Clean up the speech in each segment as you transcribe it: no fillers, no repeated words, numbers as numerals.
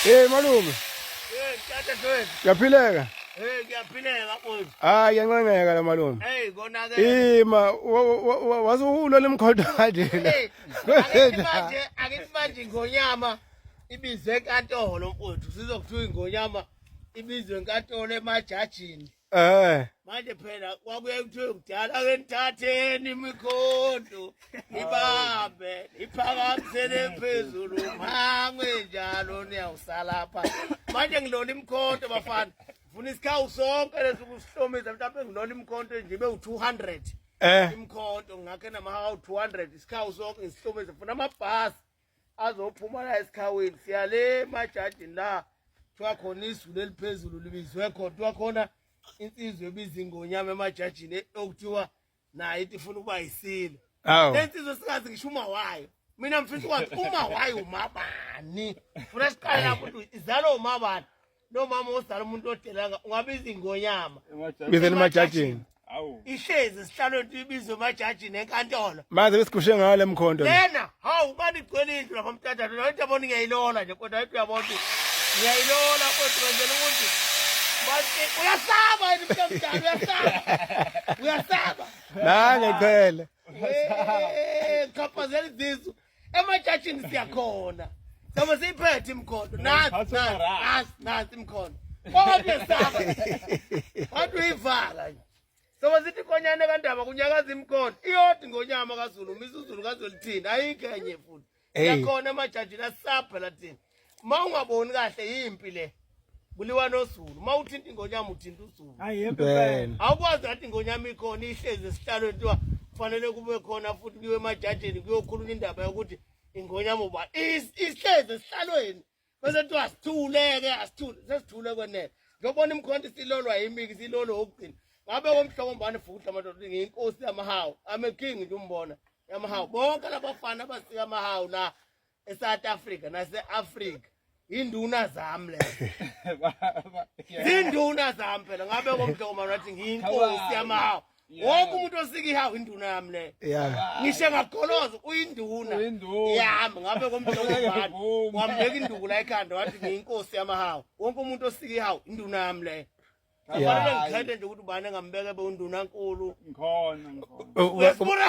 Hey malume. Hey mthatha mfethu. Uyaphileka? Hey kuyaphileka mfethu. Hayi ngiyancengeka la malume. Hey konakele. Ima wasuwulola imkhonto kanje la. Hey akithi manje akithi manje ingonyama ibizwe enkantolo mfethu. Sizokuthiwa ingonyama ibizwe enkantolo emajajini. Eh. Manje phela kwakuye kuthiwe kudala ake nithatheni imikhonto ibambe iphakamisele phezulu mhangwe njalo niyawusalapha. Manje ngilola imikhonto bafana. Ngifuna isikhawu sonke lesi ukusihlomisa mhlawumbe ngilola imikhonto nje ibe u-200. Eh. Imikhonto ngakhe namahawu 200 isikhawu sonke ngisihlomise ngifuna amabhasi azophuma la esikhawini siya le emajajini la kuthiwa khona izulu eliphezulu libizwe khona kuthiwa khona insizwa ebiza ingonyama emajajini okuthiwa naye ithi ifuna ukuba yisilo le nsizwa singazi ngisho uma wayo mina ngifisa ukwazi uma wayo umabani funa siqale lapho ukuthi izalwa umabani lo mama ozala umuntu odelanga ungabiza ingonyama Bizela emajajini. Awu. Ihlezi esihlalweni ukuthi ibizwe emajajini enkantolo. Manje besigushe ngayo le mkhonto. le. Lena, hawu ubani igcwele indlu lapha mthatha lona into yabona ngiyayilola nje kodwa into uyabona ukuthi ngiyayilola kodwa ngenzela ukuthi bathi uyasaba yini mntamdala uyasaba. Uyasaba. Nange qhele. Eh, chaphazela izisu. Emajajini siyakhona. Sabe siyiphethe imkhonto. Nansi nansi nansi nansi imkhonto. Kodwa uyesaba. Wathi uyivala nje. Soba sithi inkonyane kaNdaba kunyakaza imkhonto. Iyodwa ingonyama kaZulu, uMisuzulu kaZwelithini, ayikho enye futhi. Hey. Siyakhona emajajini asapha thina. Ma ungaboni kahle yimpi le. Kuliwa noZulu. Ma uthinta ingonyama uthinta uZulu. Hayi yempi Impela. impela. Awukwazi ngathi ingonyama ikhona ihlezi esihlalweni kuthiwa kufanele kube khona futhi kuyiwe emajajini kuyokhulunywa indaba yokuthi ingonyama uba ihlezi esihlalweni bese kuthiwa asithule-ke asithule sesithule kwenele ngiyobona imkhonto isilolwa yimi-ke isilolwa wokugcina ngabe komhlokombane futhi amadoda ngiyinkosi yamahawu I'm a king nje umbona yamahawu bonke labafana abasika amahawu la eSouth Africa nase-Africa induna zami lezo zinduna zami phela ngabe komhlokoma wathi ngiyinkosi yamahawu wonke umuntu osika ihawu induna yami leyo Yeah. ngisho ngagoloza uyinduna Uyinduna. yami ngabe komhlokoma Ngiyavuma. wambeka induku la ekhanda wathi ngiyinkosi yamahawu wonke umuntu osika ihawu induna yami leyo Yeah. kufanele ngikhethe nje ukuthi ubani engambeka ebe undunankulu Ngikhona ngikhona. Uyasibona?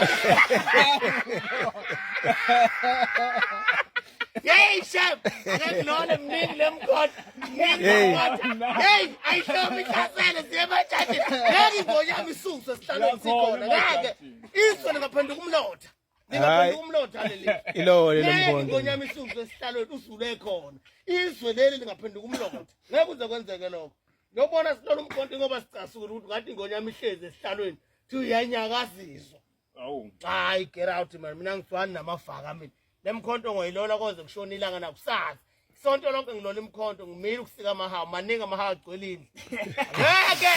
Hey chef, ake ngilole mningi lemkhonto. Mningi Hey. lemkhonto. Hey, ayihlomi ihlasele siye emajajini. Ngeke ingonyama isuswe sihlalweni sikhona. Ngeke. Izwe lingaphenduka umlotha. Lingaphenduka umlotha leli. Ilole Ngeke lemkhonto. ingonyama isuswe esihlalweni uzulu ekhona. Izwe leli lingaphenduka umlotha. Ngeke kuze kwenzeke lokho. Ngiyobona silola umkhonto ngoba sicasukile ukuthi ngathi ingonyama ihlezi esihlalweni. Thi uyanyakaziswa. Awu. Hayi get out man mina ngizwani namafaka mina. Lemkhonto ngoyilola koze kushona ilanga nakusasa. Isonto lonke ngilola imkhonto ngimile ukusika amahawu maningi amahawu agcwele indlu. Ngeke.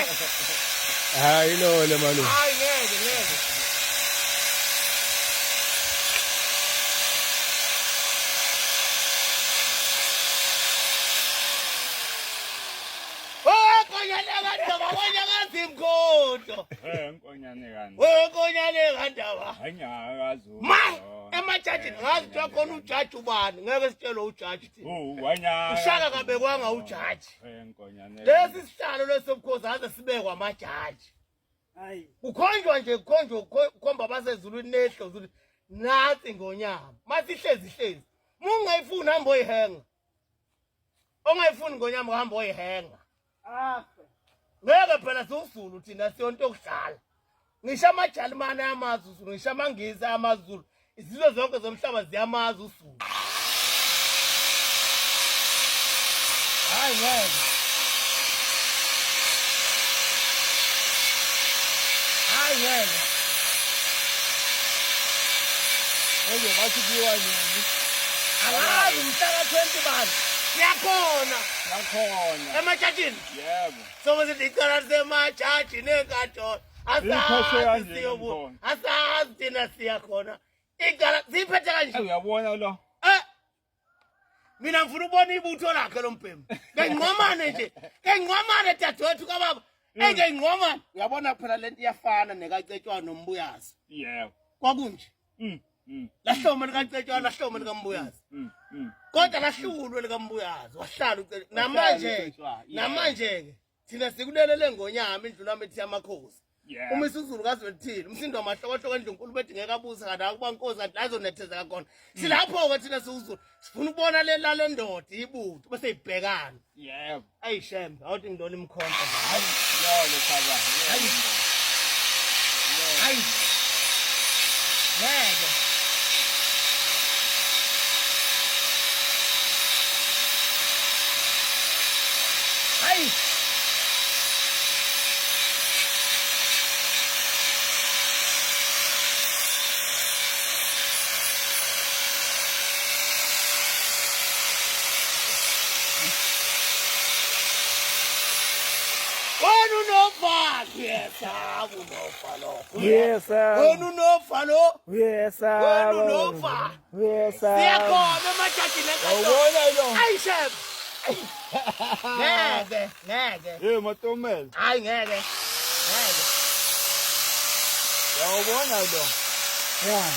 Hayi ilole malume. Hayi ngeke ngeke. Oh, Nkonyane kaNdaba, kwanyakaza imkhonto. Eh nkonyane kani. Oh, Nkonyane kaNdaba. Anyakazi. Ma emajajini ngazi kuthiwa khona ujaji ubani ngeke sitshelwe ujaji thina. Oh wanyaka. Ushaka kabekwanga ujaji. Eh nkonyane. Lesi sihlalo lesobukhosi aze sibekwa amajaji. Hayi. Kukhonjwa nje kukhonjwa kukhomba abasezulwini nehlozi ukuthi nansi ingonyama. Masihlezi hlezi. Mungayifuni hamba oyihenga. Ongayifuni ingonyama uhamba oyihenga. Afe. Ngeke phela siwuzulu thina siyonto yokudlala. Ngisho amaJalimane ayamazi uZulu, ngisho amaNgisi ayamazi uZulu. Izizwe zonke zomhlaba ziyamazi uZulu. Hayi ngeke. Hayi ngeke. Ngeke bathi kuyiwa nini? Angazi mhla ka-20 bani. Siyakhona Yakhona. emajajini. Yebo. Sobe sithi icala lisemajaji nenkantolo. Iphethe Asazi kanje siyobu. lomkhono. Asazi thina siya khona. Icala siyiphethe kanje. Ayi uyabona lo. Eh. Mina ngifuna ukubona ibutho lakhe lo mbhemu. Kengqomane nje. Kengqomane dadewethu kababa. Engengqomane. Uyabona phela lento iyafana nekacetshwa nombuyazi. Yebo. Kwakunje. Lahloma likaCetshwayo, lahloma likaMbuyazi. Kodwa lahlulwe likaMbuyazi, wahlala uCetshwayo. Namanje, uCetshwayo, yeah. namanje-ke thina sikulele lengonyama indlu lami ethi amakhosi. Yeah. Uma isiZulu kaZwelithini, umsindo wamahlokohloko endlunkulu bethi ngeke abuse kanti akuba nkosi kanti azonethezeka khona. Silapho-ke thina siwuZulu, sifuna ukubona lela lendoda ibutho bese ibhekana. Yebo. Ayi shembe, awuthi ngilona imkhonto. Hayi, lolo khaba. Hayi. Hayi. Ngeke. Hayi. Wena unovalo, uyesaba unovalo. Uyesaba. Wena unovalo. Uyesaba. Wena unovalo. Uyesaba. Siyakhona emajajini enkantolo. Awubona lo. Ayi shembe. Ngeke, ngeke. Hey Matomela. Hayi ngeke. Ngeke. Yawubona lo. Yeah.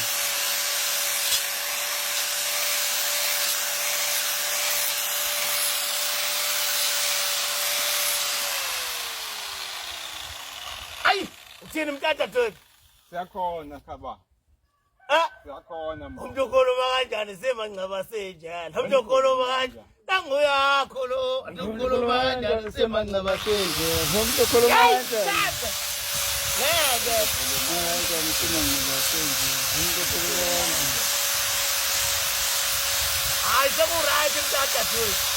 Ayi, uthini mtata Thodi? Siyakhona khaba. Ah, Siyakhona mbo. umuntu okhuluma kanjani semangcaba senjalo. Umuntu okhuluma kanjani? Nanguyakho lo. Umuntu okhuluma kanjani semangcaba senjalo. Umuntu okhuluma Hayi, kanjani? shembe. Ngeke. Kanjani semangcaba senjalo. Umuntu okhuluma kanjani? Hayi seku-right mtata Thodi.